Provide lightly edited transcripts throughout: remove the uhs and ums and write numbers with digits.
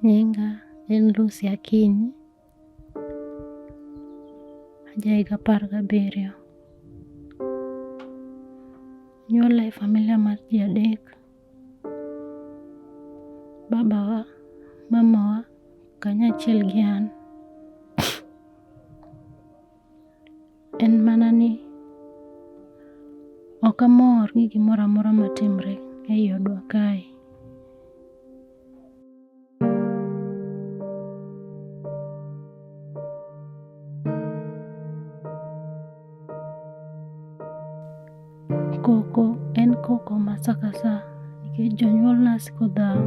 Nyinga en Lucy Akinyi, aja higa 17. Onyuola e familia mar ji adek. Babawa, mamawa kanyachiel gi an. En mana ni ok amor gi gimoro amora matimre ei odwa kae. Koko en koko ma sa ka sa nikech jonyuolna siko dhawo.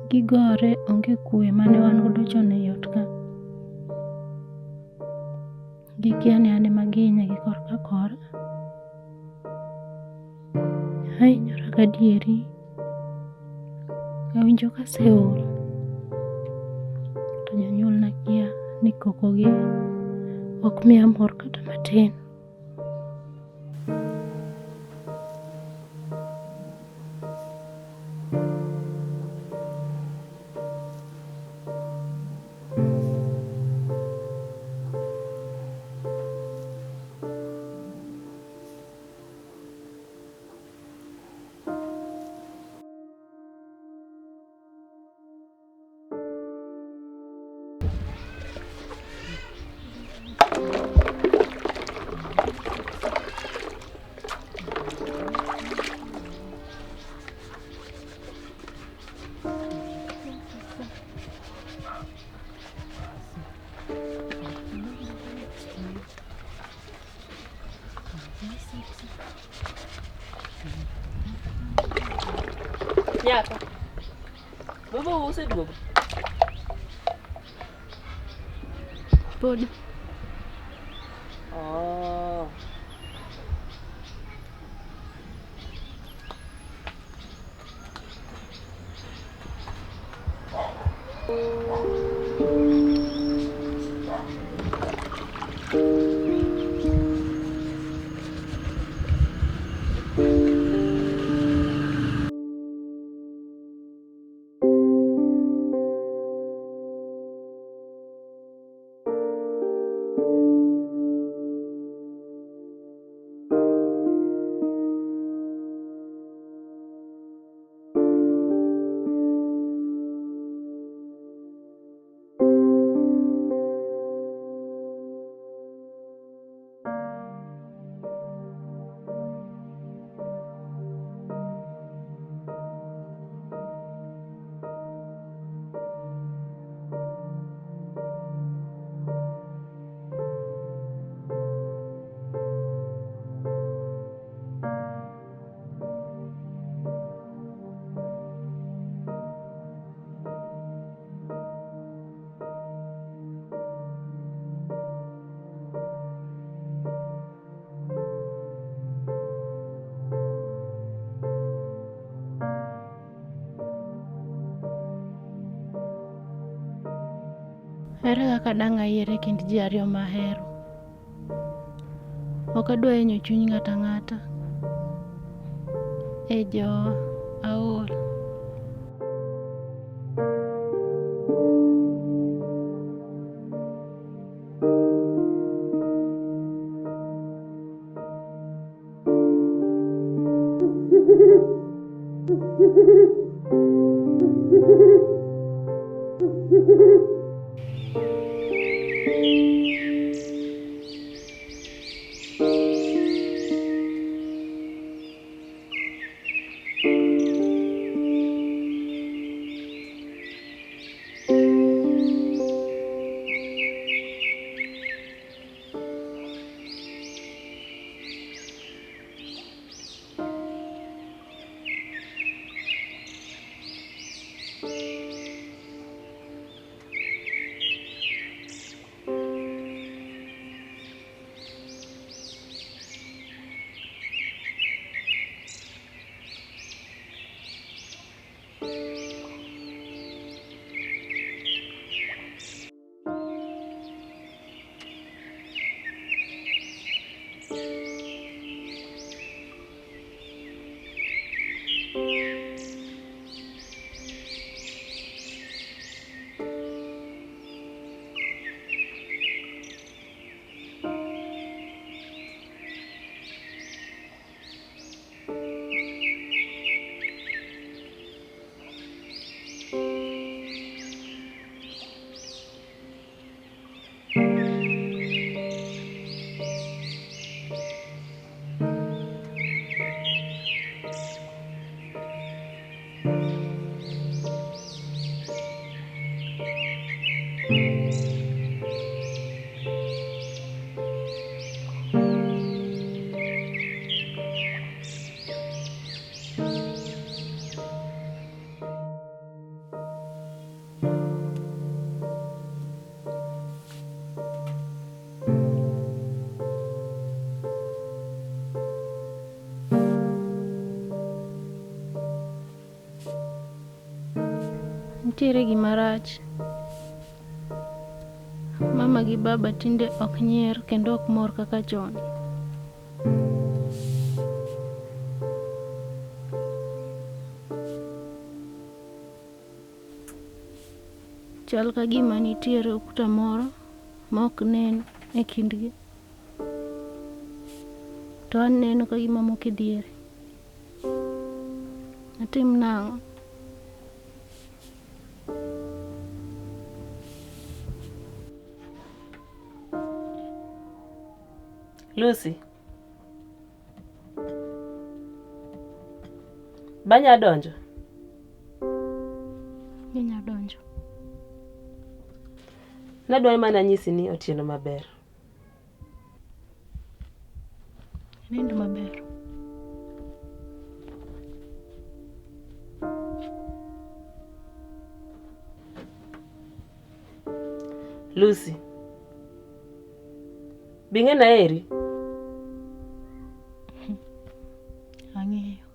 Gigore onge kwe mane wan godo chon ei ot ka. Gikia ni an ema gihinya gi korka kora. Ahinyora gadieri. Awinjo ka aseol. To jonyuolna kia ni koko gi ok miya mor kata matin. Nyako. Baba oseduogo. Podi. Oh. Ere kaka dang' ayier e kind ji ariyo ma ahero? Ok adwa hinyo chuny ng'ato ang'ata. E jowa, aol. Nitiere gima rach. Mama gi baba tinde ok nyier kendo ok mor kaka chon. Chal ka gima nitiere ukuta moro ma ok nen e kindgi. To aneno ka gima moko e diere. Atim nang'o? Lucy. Banya donjo. Inya donjo. Nadwaro mana nyisi ni otieno maber. Nind maber. Lucy. Bing'e na eri. Ang'eyo.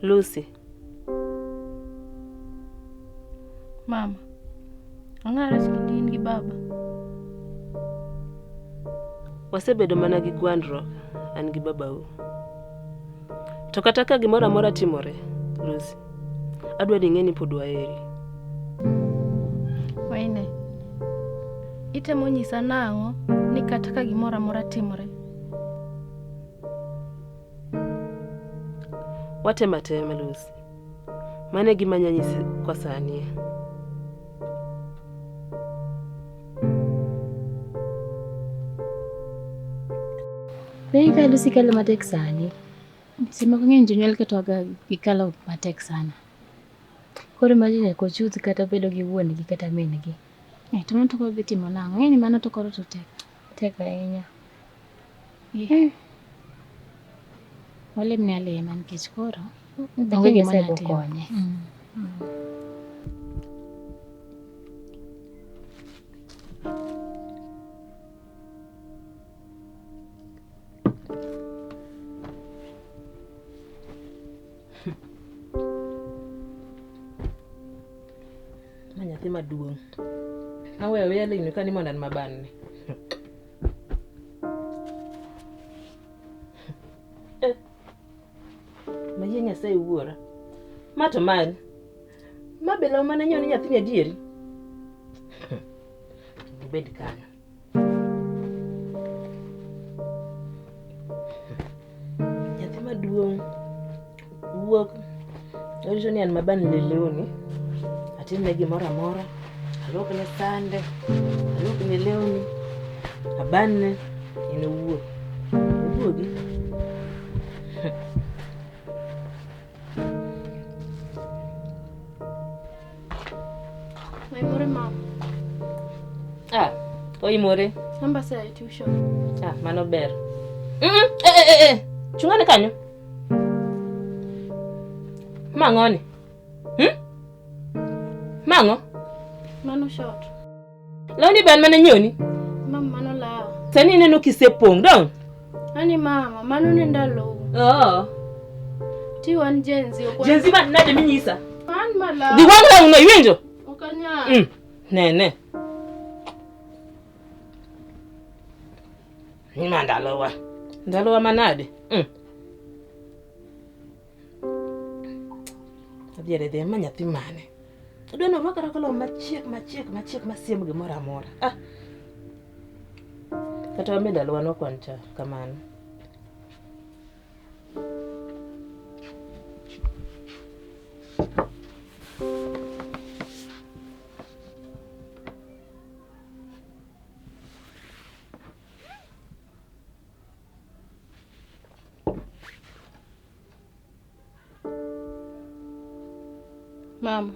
Lucy. Mama, ang'o rach kind in gi baba? Wasebedo mana gi gwandruok an gi babau. To kata ka gimoro amora timore, Lucy, adwa ni ing'e ni pod waheri. Waine, itemo nyisa nang'o ni kata ka gimoro amora timore? Watemo atema Lucy. Mano e gima anya nyisi kwa sani. Be ka Lucy kalo matek sani. Seche moko ng'eny jonyuol ketoga gikalo matek sana. Koro imagine kochuth kata bedo gi wuon gi kata min gi. Eh, to mano to koro dhi timo nang'o? Ng'e ni mano to koro to tek. Tek ahinya. Eh. Walemne alema nikech koro onge onge gima Nyasaye nyalo timo. bokonye. Ma nyathi maduong'. Aweyo aweya lewni ka ni mondo an mabanne. Eh. Mayie Nyasaye wuora. Ma to mane? Ma be law mane nyiewo ne nyathini adieri? Obed kanyo. Nyathi maduong' wuok orito ni an mabanne lewni atimne gimoro amora aluokne sande aluokne lewni abanne en owuok owuogi. Oimore mama. Ah, oimore. Namba se e tuition. Ah, mano ber. Mm, eh, eh, eh, eh. Chung'ane kanyo. Ma ang'oni? Hmm? Ma ang'o? Mano short. Lawni be an mane nyiewni? Mama mano lawa. Sani ineno kisepong' dong'? Ani mama, mano ne ndalou. Oo. Ti wan Gen Z. Ok wan- Gen Z ma nade minyisa? An malaw. Dhi wang' lawno iwinjo? Ok anyal. Mm. Nene. Ni ma ndalowa. Ndalowa manade? Mm. Adhiere dhi ma nyathi mane? Adwa ni orwak arwaka law machiek machiek machiek masiem gimoro amora. Ah. Kata wan be ndalowa nokwan cha kamano. Mama,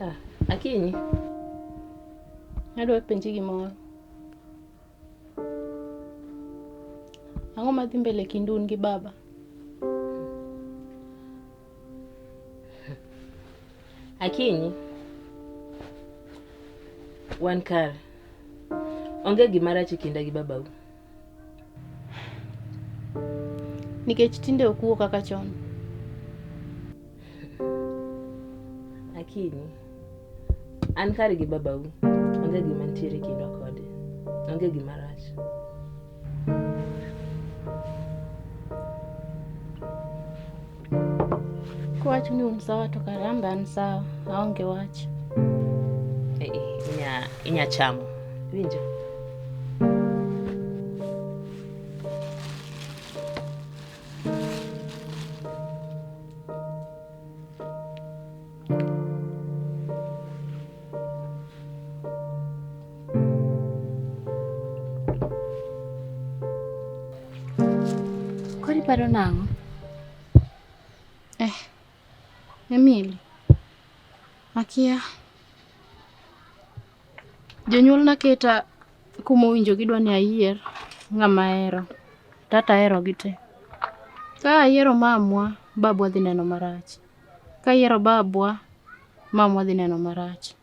Ah, Akinyi. adwa penji gimoro. Ang'o madhi mbele kind un gi baba? Akinyi. Wan kare. Onge gima rach e kinda gi babau. Nikech tinde ok wuo kaka chon. Akinyi, an kare gi babau. Onge gima nitiere e kindwa kode. Onge gima rach. Kowacho ni un sawa to kare an be an sawa, aonge wach. Eh, eh, inya, inya chamo. Iwinjo? Koro iparo nang'o? Eh, Emily, akia. Jonyuolna keta kuma owinjo gidwa ni ayier ng'ama ahero. Tata aherogi te. Ka ayiero mamwa, babwa dhi neno marach. Ka ayiero babwa, mamwa dhi neno marach.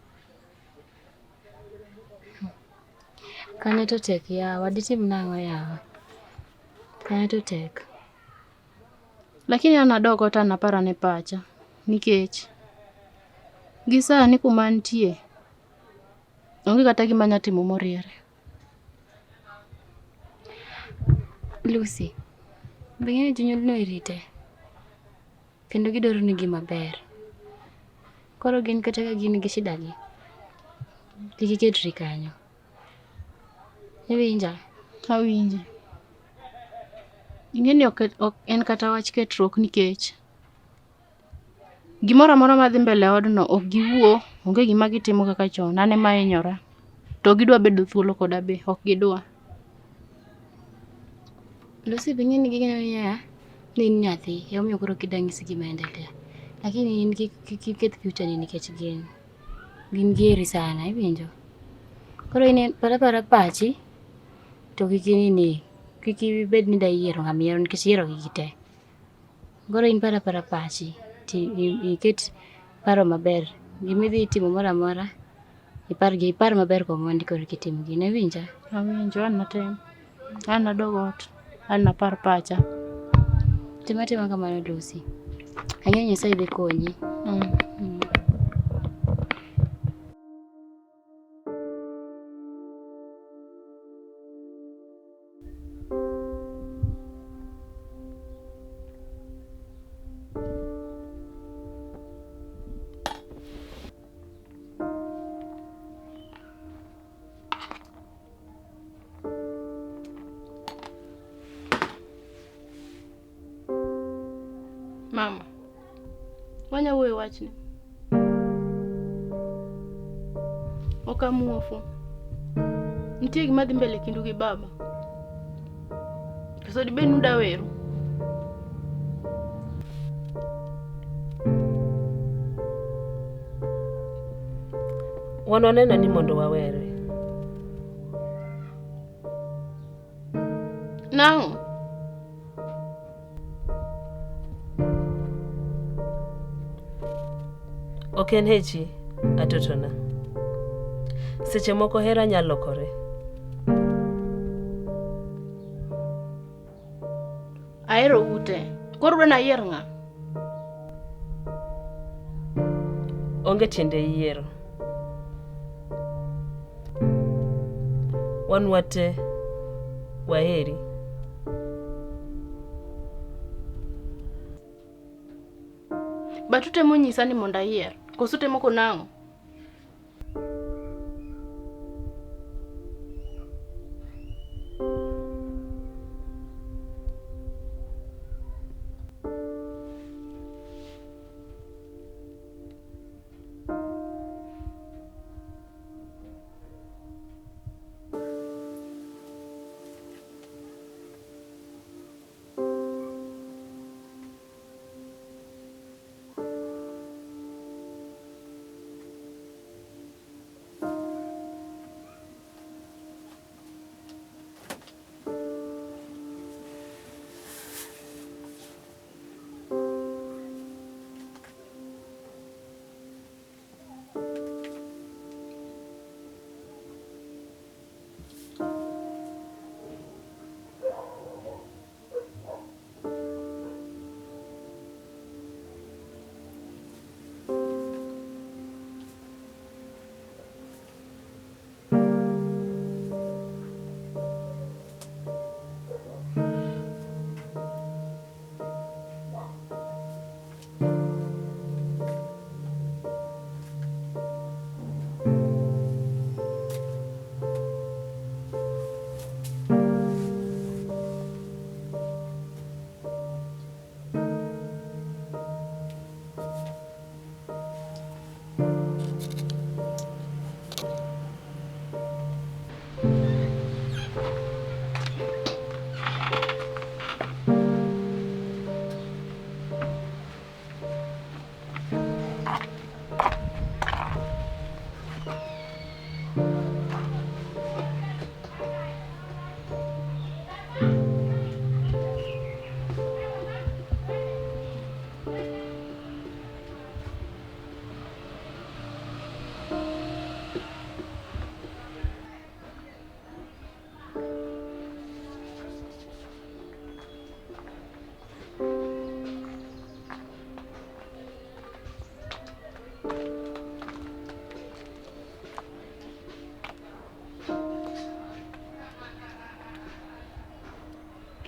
Kanyo to tek yawa, ditim nang'o yawa? Kanyo to tek. Lakini an adok ot an aparo ane pacha nikech gi sani kuma antie onge kata gima anya timo moriere. Lucy, be ing'eyo ni jonyuolni oheri te? Kendo gidwaro ni gima ber. Koro gin kata ka gin gi shida gi, kik iketri kanyo. Iwinja? Awinji. Ing'e ni ok en kata wach ketruok nikech gimoro amora madhi mbele e odno ok giwuo, onge gima gitimo kaka chon, an ema ahinyora. To gidwa bedo thuolo koda be, ok gidwa. Lucy be ing'e ni ging'eyo niya, ni in nyathi, emomiyo koro kida nyisi gima endelea. Lakini in kik iketh future ni nikech gin. Gin giheri sana, iwinjo? Koro in par apara pachi, to kik inini, kik ibed ni da yiero ng'ama ihero nikech ihero gi gite. Koro in par apara pachi, ti iket paro maber. Gima idhi timo moro amora, ipar gi ipar maber komondi korka itim gino, iwinja? Awinjo, an natem. An nadog ot, an napar pacha. Tim atima kamano Lucy. Ang'eyo Nyasaye dhi konyi. Mama, wanya wuoyo wachni. Ok amuofu. Nitie gima dhi mbele kindu gi baba. Koso dibed ni uda weru? Wan waneno ni mondo wawere. Nang'o? Ok en hechi, atotona. Seche moko hera nyalo lokore. Ahero ute. Koro udwa ni ayier ng'a? Onge tiende yiero. Wan wate waheri. But utemo nyisa ni mondo ayier. Koso utemo kona ang'o?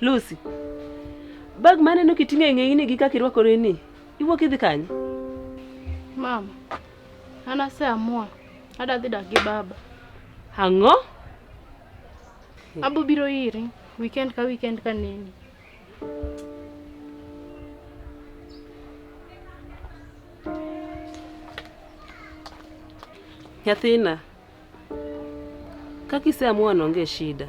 Lucy, bag maneno kiting'o e ng'eyi ni gi kaka irwakori ni, iwuok idhi kanye? Mama, an aseamua adwa dhi dak gi baba. Ang'o? Abo biro iri weekend ka weekend ka neni. Nyathina, kaka iseamua no onge shida.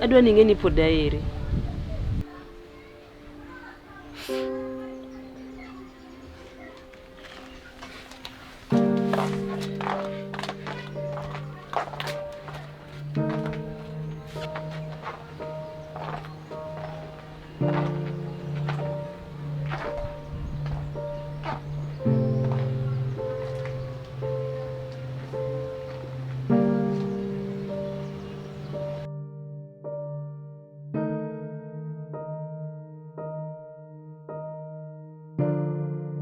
Adwa ni ing'e ni pod aheri.